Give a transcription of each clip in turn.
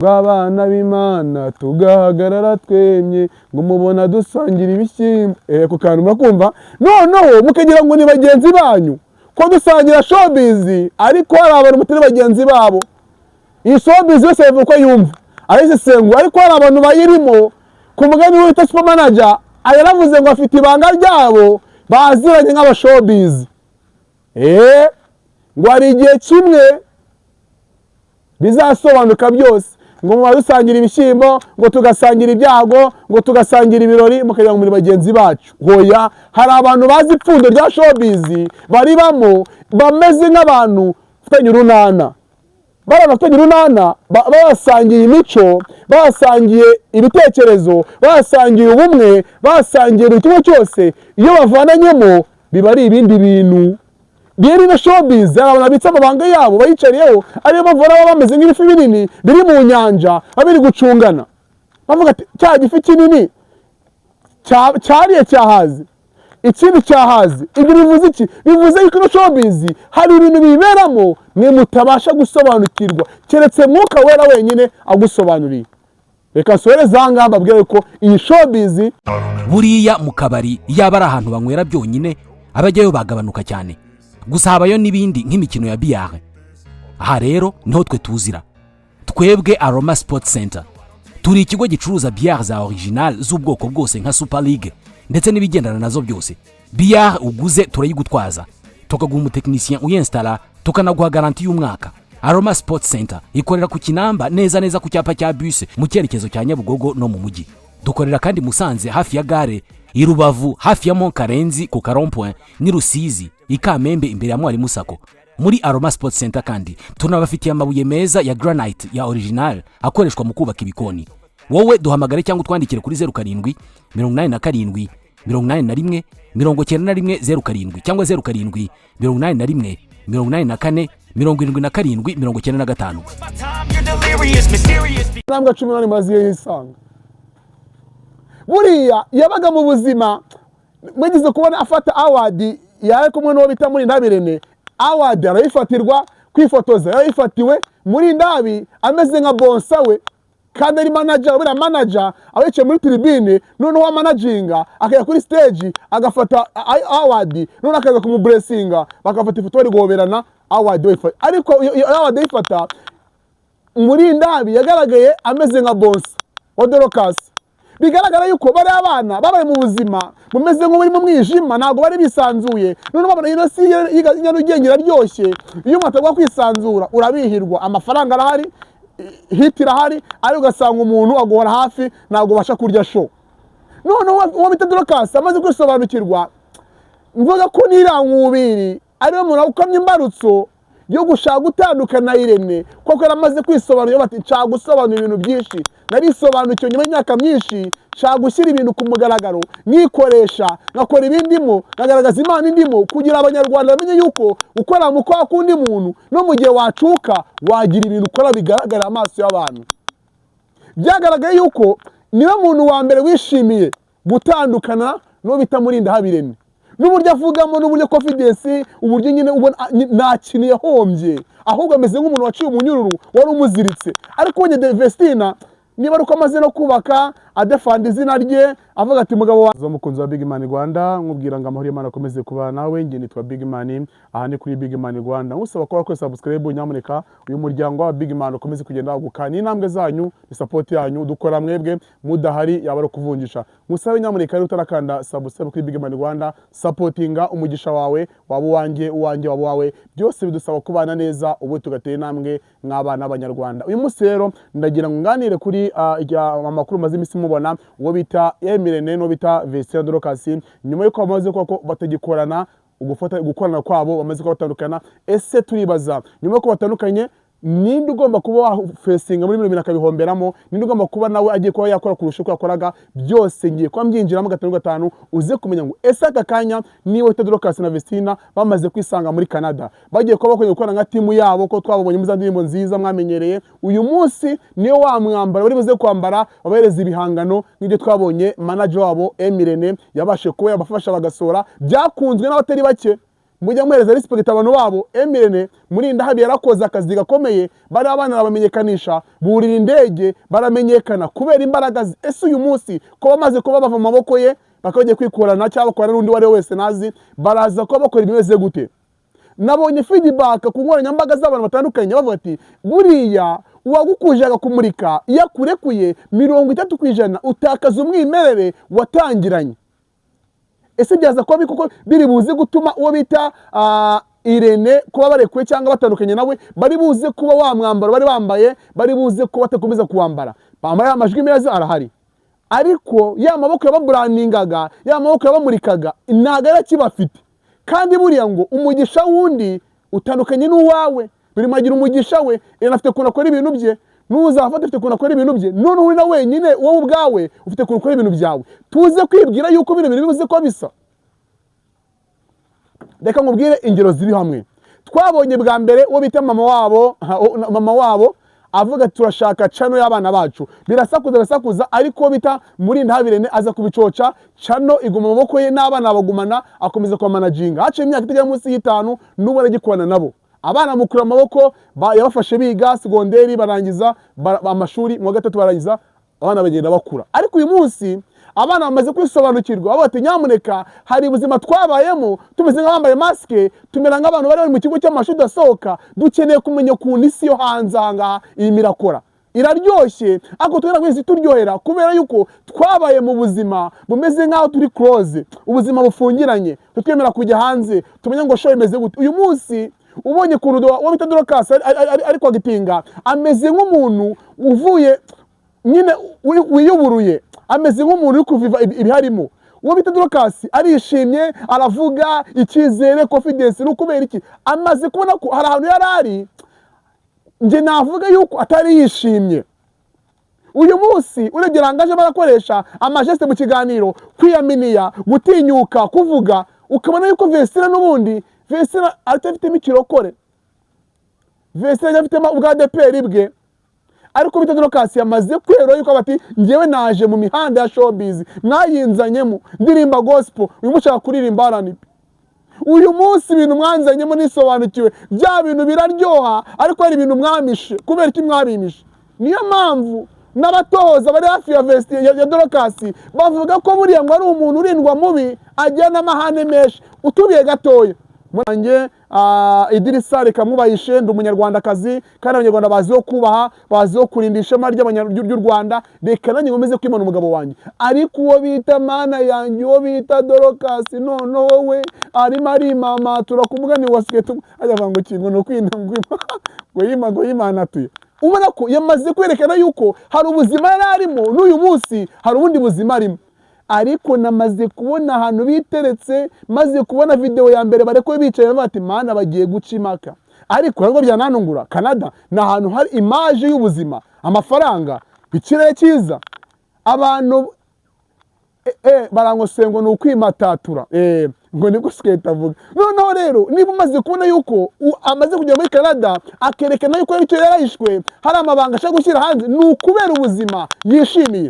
Bw'abana b'Imana tugahagarara twemye, ngo mubona dusangira ibishyimbo. Ku kantu murakumva, noneho mukagira ngo ni bagenzi banyu ko dusangira showbiz, ariko hari abantu mutari bagenzi babo. Iyi showbiz yose bivuga uko yumva arayisesengura, ariko hari abantu bayirimo. Ku mugani wita Super Manager, yaravuze ngo afite ibanga ryabo baziranye nk'aba showbiz. Ngo hari igihe kimwe bizasobanuka byose, ngo muba dusangira ibishyimbo, ngo tugasangira ibyago, ngo tugasangira ibirori, mukagira ngo muri bagenzi bacu. Hoya, hari abantu bazi ipfundo rya showbiz baribamo, bameze nk'abantu bafitanye urunana. Bariya bafitanye urunana, basangiye imico, basangiye ibitekerezo, basangiye ubumwe, basangiye buri kimwe cyose. Iyo bavananyemo biba ari ibindi bintu. Rero ino showbiz hari abantu babitse amabanga yabo bayicariyeho, ariyo mpamvu baba bameze nk'ibifi binini biri mu nyanja, baba biri gucungana, bavuga ati: "Cya gifi kinini cyariye cyahaze, ikindi cyahaze." Ibyo bivuze iki? Bivuze yuko ino showbiz hari ibintu biberamo mwe mutabasha gusobanukirwa, keretse Mwuka Wera wenyine agusobanuriye. Reka nsohereze aha ngaha, mbabwire ko iyi showbiz Buriya mu kabari, yaba ari ahantu banywera byonyine, abajyayo bagabanuka cyane. Gusa habayo n'ibindi nk'imikino ya billard. Aha rero niho twe tuzira. Twebwe Aroma Sport Center turi ikigo gicuruza billard za original z'ubwoko bwose nka Super League ndetse n'ibigendana nazo byose. Billard uguze turayigutwaza, tukaguha umutekinisiye uyensitara, tukanaguha garantie y'umwaka. Aroma Sport Center ikorera ku Kinamba, neza neza ku cyapa cya bisi mu cyerekezo cya Nyabugogo no mu mujyi. Dukorera kandi Musanze hafi ya gare, i Rubavu hafi ya Mont Karenzi ku ka rond-point, n'i Rusizi i Kamembe imbere ya Mwarimu SACCO. Muri Aroma Sport Center kandi tunabafitiye amabuye meza ya granite ya original akoreshwa mu kubaka ibikoni. Wowe duhamagare cyangwa utwandikire kuri 0787 81 91 07 cyangwa 0781 84 77 95. You're delirious, mysterious. Intambwe 18 maze iyo yisanga. Buriya yabaga mu buzima, mwagize kubona afata award, yari kumwe n'uwo bita Murindahabi. Award arayifatirwa, kwifotoza yarayifatiwe. Murindahabi ameze nka bouncer we kandi ari manager. Buriya manager aba yicaye muri tribune, noneho amanaginga akajya kuri stage agafata award, noneho akaza kumublessinga, bagafata ifoto bari guhoberana award bayifata. Ariko iyo award ayifata, Murindahabi yagaragaye ameze nka bouncer wa Dorcas. Bigaragara yuko bariya abana babaye mu buzima bumeze nk'uburi mu mwijima, ntabwo bari bisanzuye. Noneho babona ino si Nyarugenge iraryoshye. Iyo umuntu atagomba kwisanzura, urabihirwa, amafaranga arahari, hit irahari, ariko ugasanga umuntu aguhora hafi, ntabwo ubasha kurya show. Noneho uwo bita Dorcas amaze kwisobanukirwa, mvuga ko n'iriya nkubiri ariyo muntu ukamye imbarutso yo gushaka gutandukana na Irene, kuko yaramaze kwisobanura bati: "Nshaka gusobanura ibintu byinshi, narisobanukiwe nyuma y'imyaka myinshi, nshaka gushyira ibintu ku mugaragaro, nkikoresha, nkakora ibindimo, nkagaragaza Imana indimo, kugira Abanyarwanda bamenye yuko gukorera mu kwaha k'undi muntu, no mu gihe wacuka wagira ibintu ukora bigaragarira amaso y'abantu." Byagaragaye yuko niwe muntu wa mbere wishimiye gutandukana n'uwo bita Murindahabi Irene, n'uburyo avugamo, n'uburyo confidence, uburyo nyine ubona nta kintu yahombye, ahubwo ameze nk'umuntu waciye umunyururu wari umuziritse. Ariko ubonye Vestina, niba ari uko amaze no kubaka, adefanda izina rye, avuga ati: "Mugabo wa mukunzi wa Big Man Rwanda," nkubwira ngo amahoro y'Imana akomeze kuba nawe. Njye nitwa Big Man, aha ni kuri Big Man Rwanda. Nkusaba kuba wakora subscribe nyamuneka, uyu muryango wa Big Man ukomeze kugenda waguka. Ni intambwe zanyu, ni support yanyu dukora, mwebwe mudahari yaba ari ukuvunjisha. Musabe nyamuneka, rero utarakanda subscribe kuri Big Man Rwanda, supportinga. Umugisha wawe waba uwanjye, uwanjye waba uwawe, byose bidusaba kubana neza, ubu tugatera intambwe nk'abana b'Abanyarwanda. Uyu munsi rero ndagira ngo nganire kuri amakuru maze iminsi mubona, uwo bita M Irene n'uwo bita Vestine Dorcas, nyuma y'uko bamaze kuba ko batagikorana, ugufata gukorana kwabo bamaze kuba batandukana. Ese turibaza, nyuma y'uko batandukanye, ninde ugomba kuba wafacinga muri bino bintu akabihomberamo? Ninde ugomba kuba nawe agiye kuba yakora kurusha uko yakoraga? Byose ngiye kuba mbyinjiramo gatanu gatanu, uze kumenya ngo ese aka kanya niba wita Dorcas na Vestina bamaze kwisanga muri Canada, bagiye kuba bakwiye gukora nka team yabo, ko twababonye muri za ndirimbo nziza mwamenyereye. Uyu munsi niyo wa mwambaro bari buze kwambara, babahereza ibihangano nk'ibyo twabonye manager wabo M Irene yabashije kuba yabafasha bagasohora, byakunzwe n'abatari bake. Mujya muhereza respect abantu babo. M Irene Murindahabi yarakoze akazi gakomeye, bariya bana arabamenyekanisha, burira indege baramenyekana kubera imbaraga ze. Ese uyu munsi ko bamaze kuba bava mu maboko ye, bakaba bagiye kwikorana cyangwa bakorana n'undi uwo ari we wese nazi, baraza kuba bakora ibimeze gute? Nabonye feedback ku nkoranyambaga z'abantu batandukanye bavuga ati: "Buriya uwagukuje agakumurika, iyo akurekuye, 30% utakaza umwimerere watangiranye." Ese byaza kuba kuko biri buze gutuma uwo bita Irene kuba barekuwe cyangwa batandukanye nawe, bari buze kuba wa mwambaro bari bambaye bari buze kuba batakomeza kuwambara? Bambaye, amajwi meza arahari, ariko ya maboko yababrandingaga, ya maboko yabamurikaga, ntabwo ari akibafite. Kandi buriya ngo umugisha wundi utandukanye n'uwawe. Buri muntu agira umugisha we. Irene afite ukuntu akora ibintu bye, n'uzafata afite ukuntu akora ibintu bye, none uri na wenyine, wowe ubwawe ufite ukuntu ukora ibintu byawe. Tuze kwibwira yuko bino bintu bibuze kuba bisa. Reka nkubwire ingero ziri hamwe. Twabonye bwa mbere uwo bita mama wabo, mama wabo avuga ati: "Turashaka channel y'abana bacu." Birasakuza, birasakuza, ariko uwo bita Murindahabi Irene aza kubicoca, channel iguma mu maboko ye n'abana bagumana, akomeza kubamanaginga. Haciye imyaka itagera munsi y'itanu, n'ubu aragikorana nabo. Abana mukura amaboko, yabafashe biga segonderi, barangiza amashuri mu wa gatatu, barangiza, abana bagenda bakura. Ariko uyu munsi abana bamaze kwisobanukirwa, bavuga ati: "Nyamuneka, hari ubuzima twabayemo tumeze nk'abambaye masike, tumera nk'abantu bari bari mu kigo cy'amashuri udasohoka. Dukeneye kumenya ukuntu isi yo hanze aha ngaha irimo irakora. Iraryoshye, ariko tubona ko isi turyohera kubera yuko twabaye mu buzima bumeze nk'aho turi close, ubuzima bufungiranye, tutwemera kujya hanze tumenya ngo show imeze gute." Uyu munsi ubonye ukuntu uwo bita Dorcas ari kwagitinga, ameze nk'umuntu uvuye nyine wiyuburuye, ameze nk'umuntu uri kuviva ibiharimo. Uwo bita Dorcas arishimye, aravuga, icyizere, confidence. Ni ukubera iki? Amaze kubona ko hari ahantu yari ari, njye navuga yuko atari yishimye. Uyu munsi urebye langage barakoresha, amagestes mu kiganiro, kwiyaminiya, gutinyuka kuvuga, ukabona yuko Vestine n'ubundi Vestine atafitemo ikirokore, Vestine afitemo ubwa ADEPR bwe. Ariko bita Dorcas yamaze kwera yuko bati: "Njyewe naje mu mihanda ya showbiz, mwayinzanyemo ndirimba gospel, uyu mushaka kuririmba R&B. Uyu munsi ibintu mwanzanyemo nisobanukiwe, bya bintu biraryoha, ariko hari ibintu mwamishe. Kubera iki mwabimishe?" Niyo mpamvu n'abatoza bari hafi ya vesti ya Dorcas bavuga ko buriya ngo ari umuntu urindwa mubi, agira n'amahane menshi. Utubiye gatoya nanjye idirisa rikamwubahishe. Ndi Umunyarwandakazi, kandi Abanyarwanda baziho kubaha, baziho kurinda ishema ry'u Rwanda. Reka nanjye nkomeze kwimana umugabo wanjye. Ariko uwo bita, Mana yanjye, uwo bita Dorcas noneho we arimo arimamatura ku mugani wa siketi, ajya avuga ngo kingo ni ukwinda ngo yima ngo yimanatuye. Ubona ko yamaze kwerekana yuko hari ubuzima yari arimo, n'uyu munsi hari ubundi buzima arimo. Ariko namaze kubona ahantu biteretse, maze kubona videwo ya mbere barekuwe bicaye, bati: "Mana, bagiye guca impaka." Ariko ntabwo byananungura. Canada ni ahantu hari image y'ubuzima, amafaranga, ikirere cyiza, abantu barangose ngo ni ukwimatatura, ngo nibwo siketi avuga. Noneho rero niba umaze kubona yuko amaze kugera muri Canada, akerekana yuko icyo yarahishwe, hari amabanga ashaka gushyira hanze, ni ukubera ubuzima yishimiye.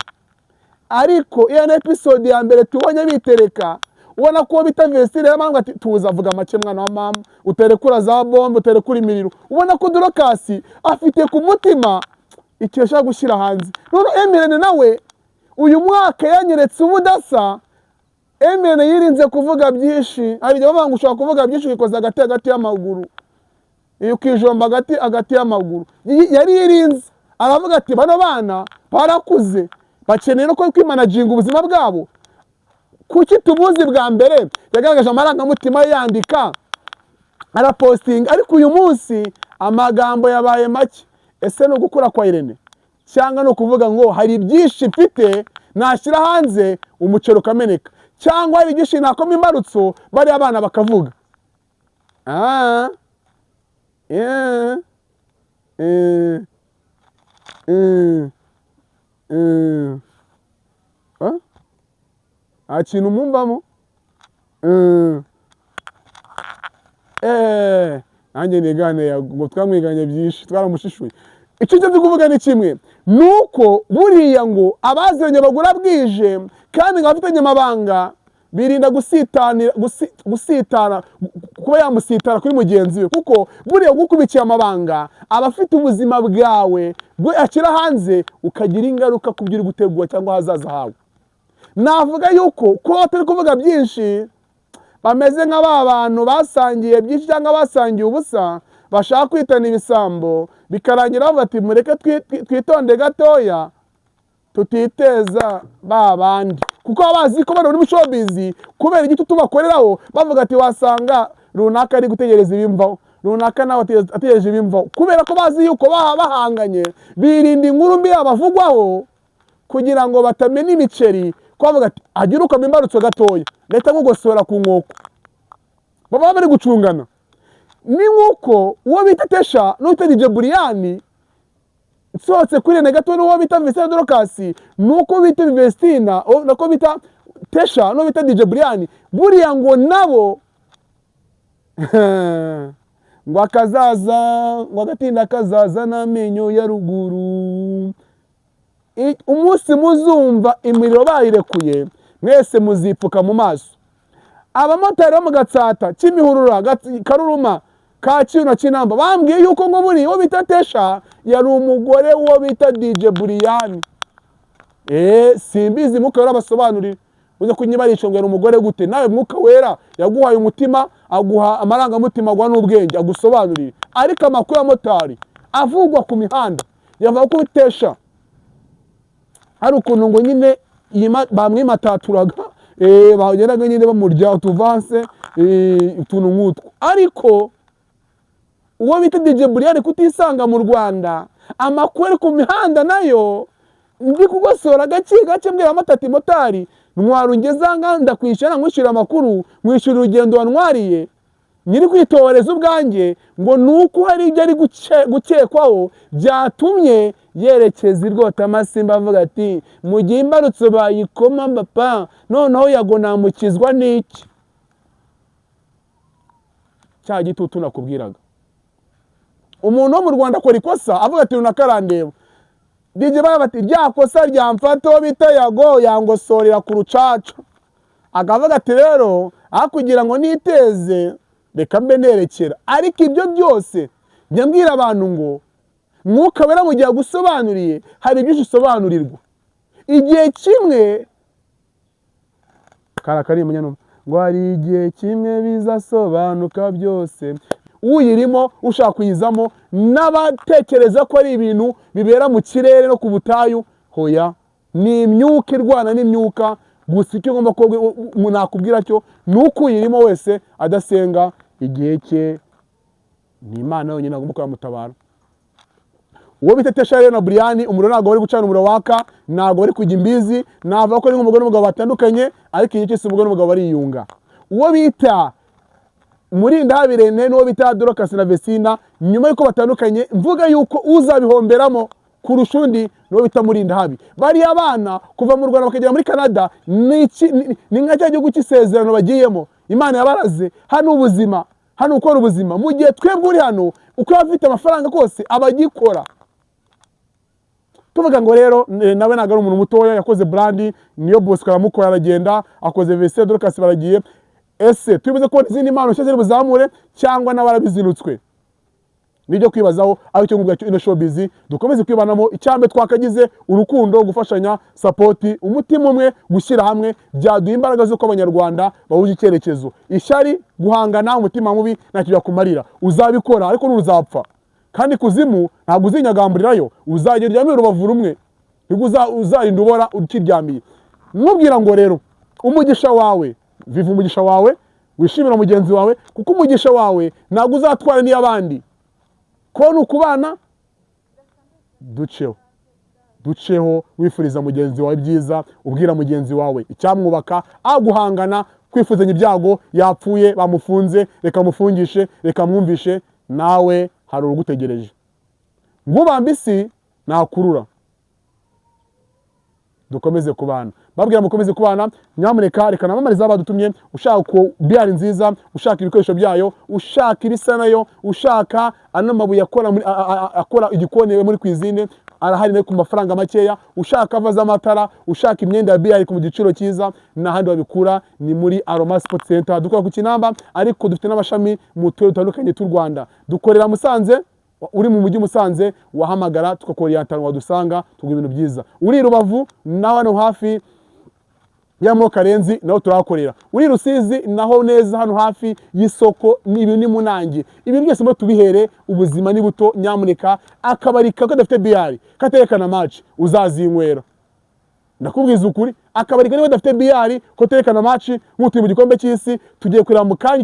Ariko iyo ni episode ya mbere tubonye bitereka, ubona ko bita Vestine yaravuga ati: "Tuza, avuga make mwana wa mama, uterekura za bombe, uterekura imiriro." Ubona ko Dorcas afite ku mutima ikintu ashaka gushyira hanze. None M Irene nawe uyu mwaka yanyeretse ubudasa. M Irene yirinze kuvuga byinshi. Hari igihe bavuga ngo ushobora kuvuga byinshi ukikoza hagati hagati y'amaguru, iyo ukijomba hagati hagati y'amaguru. Yari yirinze, aravuga ati: "Bano bana barakuze, bakeneye no kwimanaginga ubuzima bwabo." Kuki tumuzi bwa mbere yagaragaje amarangamutima ye, yandika, arapostinga, ariko uyu munsi amagambo yabaye make? Ese ni ugukura kwa Irene, cyangwa ni ukuvuga ngo hari byinshi mfite nashyira hanze umuceri ukameneka, cyangwa hari byinshi nakoma imbarutso bariya abana bakavuga? Ah, yeah. Eh, eh, eh. Ah? Nta kintu mwumvamo. Eh, nanjye nigane ngo twamwiganye byinshi, twaramushishuye. Icyo nzi kuvuga ni kimwe, ni uko buriya ngo abaziranye bagura bwije, kandi ngo abafitanye amabanga. Birinda gusitanira, gusitara, kuba yamusitara kuri mugenzi we, kuko buriya gukubikiye amabanga aba afite ubuzima bwawe bwe ashyira hanze, ukagira ingaruka ku byo uri gutegura cyangwa ahazaza hawe. Navuga yuko kuba batari kuvuga byinshi, bameze nka ba bantu basangiye byinshi cyangwa basangiye ubusa, bashaka kwitana ibisambo, bikarangira bavuga ati: "Mureke twitonde gatoya tutiteza ba bandi", kuko baba bazi ko bano bari muri showbiz kubera igitutu bakoreraho, bavuga ati: "Wasanga runaka ari gutegereza ibimvaho, runaka nawe ategereje ibimvaho." Kubera ko bazi yuko baba bahanganye, birinda inkuru mbi yabavugwaho kugira ngo batamena imiceri, ko bavuga ati: "Agira uko imbarutso gatoya, leta nkugosora ku nkoko." Baba bari gucungana. Ni nk'uko uwo bita Tesha n'uwita DJ Buriyani, nsohotse kuri Rene gato, n'uwo bita Vestina Dorcas, nuko bita Vestina, nako bita Tesha n'uwo bita DJ Buriyani, buriya ngo nabo ngo akazaza, ngo agatinda kazaza n'amenyo ya ruguru. Umunsi muzumva imiriro bayirekuye, mwese muzipfuka mu maso. Abamotari bo mu Gatsata, Kimihurura, Karuruma, Kacyiru na Kinamba bambwiye yuko ngo buriya uwo bita Tesha yari umugore w'uwo bita DJ Buriyani. Simbizi, Mwuka Wera abasobanurire. Uze kunyibarisha ngo yari umugore gute? Nawe Mwuka Wera yaguhaye umutima, aguha amarangamutima, aguha n'ubwenge, agusobanurire. Ariko amakuru ya motari avugwa ku mihanda yavuga ko Tesha hari ukuntu ngo nyine bamwimataturaga, bagendaga nyine bamurya utuvanse, utuntu nk'utwo. Ariko uwo bita DJ Buriyani kutisanga mu Rwanda, amakuru ari ku mihanda nayo ndi kugosora gake gake, mbwira amatati motari ntwara ungeza nga ndakwishyura, nkwishyura amakuru, nkwishyura urugendo wantwariye, nyiri kwitoreza ubwanjye, ngo ni uko hari ibyo ari gukekwaho byatumye yerekeza i Rwotamasimba, avuga ati: "Mu gihe imbarutso bayikoma papa, noneho Yago namukizwa n'iki?" Cya gitutu nakubwiraga, umuntu wo mu Rwanda akora ikosa avuga ati: "Runaka arandeba." DJ baba bati: "Rya kosa ryamfata, uwo bita Yago yangosorera ku rucaca." Akavuga ati: "Rero aho kugira ngo niteze, reka mbe nerekera." Ariko ibyo byose njya mbwira abantu ngo Mwuka Wera mu gihe agusobanuriye, hari byinshi usobanurirwa. Igihe kimwe kara kari munyanuma ngo hari igihe kimwe bizasobanuka byose. Uyirimo, ushaka kuyizamo, n'abatekereza ko ari ibintu bibera mu kirere no ku butayu, hoya, ni imyuka irwana n'imyuka. Gusa icyo ngomba kuba nakubwira cyo ni uko uyirimo wese adasenga, igihe cye ni Imana yonyine agomba kuba yamutabara. Uwo bita Tesha rero na Buriyani, umuriro ntabwo bari gucana umuriro waka, ntabwo bari kujya imbizi. Navuga ko ari nk'umugore n'umugabo batandukanye, ariko igihe cyose umugore n'umugabo bariyunga. Uwo bita Murindahabi n'uwo bita Dorcas na Vesina, nyuma y'uko batandukanye, mvuga yuko uzabihomberamo kurusha undi n'uwo bita Murindahabi. Bariya bana kuva mu Rwanda bakagera muri Canada ni nka cya gihugu cy'isezerano bagiyemo, Imana yabaraze. Hano ubuzima, hano ukora ubuzima, mu gihe twebwe uri hano, uko yaba afite amafaranga kose aba agikora. Tuvuga ngo rero nawe ntabwo ari umuntu mutoya, yakoze brand, niyo Bosco aramukora aragenda, akoze Vesina Dorcas baragiye. Ese turibuze kubona izindi mpano nshya ziri buzamure, cyangwa nawe arabizinutswe? Nibyo kwibazaho. Ariko icyo ngubwo cyo, ino showbiz dukomeze kwibanamo. Icyambe twakagize urukundo, gufashanya, support, umutima umwe, gushyira hamwe, byaduha imbaraga z'uko Abanyarwanda bahuje icyerekezo. Ishyari, guhangana, umutima mubi ntacyo byakumarira. Uzabikora ariko ntuzapfa, kandi kuzimu ntabwo uzinyagamburirayo, uzagenda uryamire urubavu rumwe, nibwo uzarinda ubora ukiryamiye. Nkubwira ngo rero umugisha wawe, viva umugisha wawe, wishimira mugenzi wawe, kuko umugisha wawe ntabwo uzatwara n'iy'abandi. Ko ni ukubana, duceho duceho, wifuriza mugenzi wawe ibyiza, ubwira mugenzi wawe icyamwubaka, aguhangana, kwifuzanya ibyago, yapfuye, bamufunze, reka mufungishe, reka mwumvishe, nawe hari urugutegereje. Ngubamba isi nakurura. Dukomeze kubana, babwira mukomeze kubana. Nyamuneka reka namamariza abadutumye. Ushaka ku biyari nziza, ushaka ibikoresho byayo, ushaka ibisa nayo, ushaka ano mabuye akora muri, akora igikoni muri cuisine. Arahari no ku mafaranga makeya. Ushaka cover z'amatara, ushaka imyenda ya billard ku giciro cyiza, n'ahandi wabikura ni muri Aroma Sport Center. Dukora ku Kinamba, ariko dufite n'amashami mu turere dutandukanye tw'u Rwanda. Dukorera Musanze. Uri mu mujyi Musanze wahamagara tukakoriyantana, wadusanga tuguha ibintu byiza. Uri i Rubavu nawe, hano hafi ya Karenzi naho turahakorera. Uri Rusizi naho neza hano hafi y'isoko, ni ibintu ni munange. Ibintu byose mo tubihere, ubuzima ni buto. Nyamuneka, akabari kadafite billard, katerekana match, uzazinywera. Ndakubwiza ukuri, akabari niba kadafite billard, koterekana match, nk'ubu turi mu gikombe cy'isi, tugiye kureba mu kanya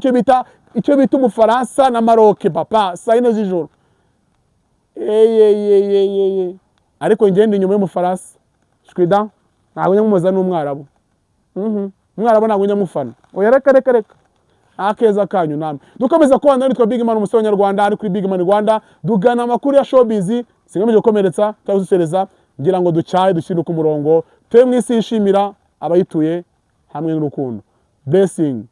icyo bita Umufaransa na Maroc, papa, saa 4 z'ijoro. Eyeyeyeyeye, ariko ngende inyuma y'Umufaransa shwida, ntabwo nyamumoza n'Umwarabu. Umwarabu ntabwo njya. Oya, reka reka reka, akeza kanyu namwe. Dukomeza kubana, nitwa Big Man, umusore nyarwanda ari kuri Big Man Rwanda. Dugana amakuru ya showbiz, singamije gukomeretsa cyangwa gusesereza, ngira ngo ducyahe, dushyire ku murongo, tube mu isi yishimira abayituye hamwe n'urukundo. Blessing.